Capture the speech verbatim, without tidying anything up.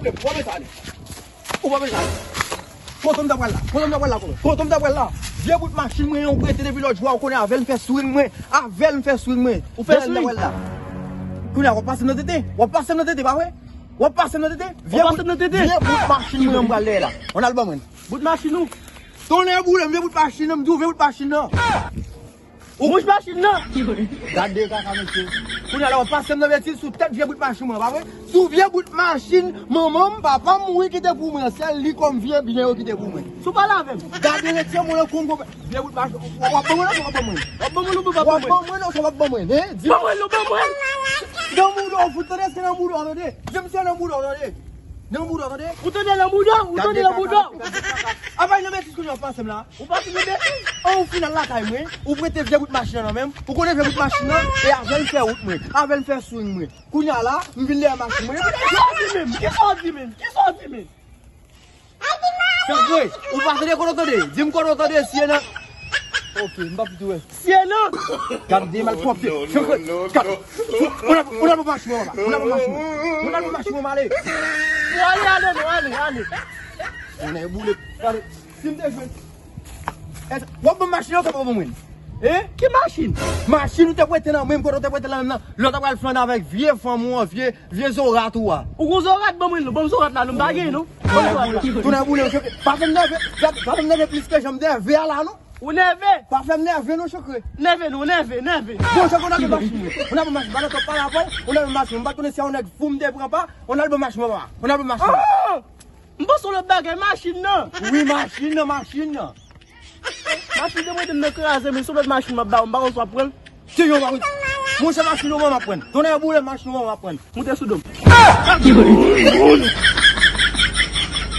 Ou pa bezwen ale. Ou pa bezwen ale. Kote m ta pral la? Kote m ta pral la, kòman? Kote m ta pral la? Vye bout machin mwen an ou prete depi lòt jou a, ou konnen avè l m fè swing mwen. Avè l m fè swing mwen. Ou fè swing? Kounye a w ap pase m nan tete. W ap pase m nan tete, pa vre? W ap pase m nan tete. Vye bout machin mwen an m pral dèyè la. Ann al ban mwen. Bout machin ou? Tonnè boule m, vye bout machin nan, m di w vye bout machin nan. Ou mouch machin nan. Gade kaka mesye. Kounye a la w ap pase m nan betiz sou tèt vye bout machin mwen, pa vre? Sou vye bout machin manman m, papa m, wi, ki te pou mwen. Sèl li kòm vye byen yo ki te pou mwen. Si w pale avè m. Gade retire mwen nan Kongo. Vye bout machin. W ap ban mwen nan, w ap ban mwen. W ap ban mwen nan, w ap ban mwen. W ap ban mwen nan, w ap ban mwen, hein? Di ban mwen, non, ban mwen. Nan mouda w fout, tande, èske nan mouda w, tande? Di m si nan mouda w, tande. Nan mouda w, tande. Ou tande nan mouda w, ou tande nan mouda w. Apa nan betiz kounye a w ap pase m la? Ou pa fin nan betiz? An ou fin al lakay mwen, ou prete vye bout machin nan nan men m, ou konnen vye bout machin nan, e avè l fè wout mwen, avè l fè swing mwen. Kounye a la, m vin dèyè machin mwen. Kisa w di menm? Kisa w di menm? Kisa w di menm? Fè vre, ou pa tande kote w tande, di m kote w tande, si e nan. Ok, m pa fout wè. Si e nan. Gade de malpwòpte. Fè vre, gade. Ou nan, ou nan machin mwen, papa. Ou nan machin mwen. Ou nan machin mwen, ale. Ou ale, ale, non, ale, ale. Ou nan boule. Gade. Si m te jwenn. W ap ban m machin nan, w ap ban mwen. Hein? Ki machin? Machin ou te prete nan men m, kote w te prete nan men m nan. Lè w t ap pral flannen avèk vye fanm ou an, vye, vye zorat ou a. Ou gon zorat, ban mwen l non. Ban m zorat la non, m pa gen non. Ban m zorat la. Tounen boule, pa fè m nève, pa fè m nève plis ke jan m nève a la non. Ou nève? Pa fè m nève non, chokre. Nève non, nève, nève. Bon, chokre, ou nan machin mwen. Ou nan machin, pa nan tòp pale avè w, ou nan machin. M pa t konnen si yon nèg fou m te pran pa, ou nan machin mwen, papa. Ou nan machin mwen. M panse yon lòt bagay, machin nan. Wi, machin nan, machin nan. Machin te mete m nan kraze, men se yon lòt machin m ap ba ou, m pa konn si w ap pran l. Se yon bagay. Monchè, machin ou ban m ap pran. Tonnè boule, machin ou ban m ap pran. Moute sou do m.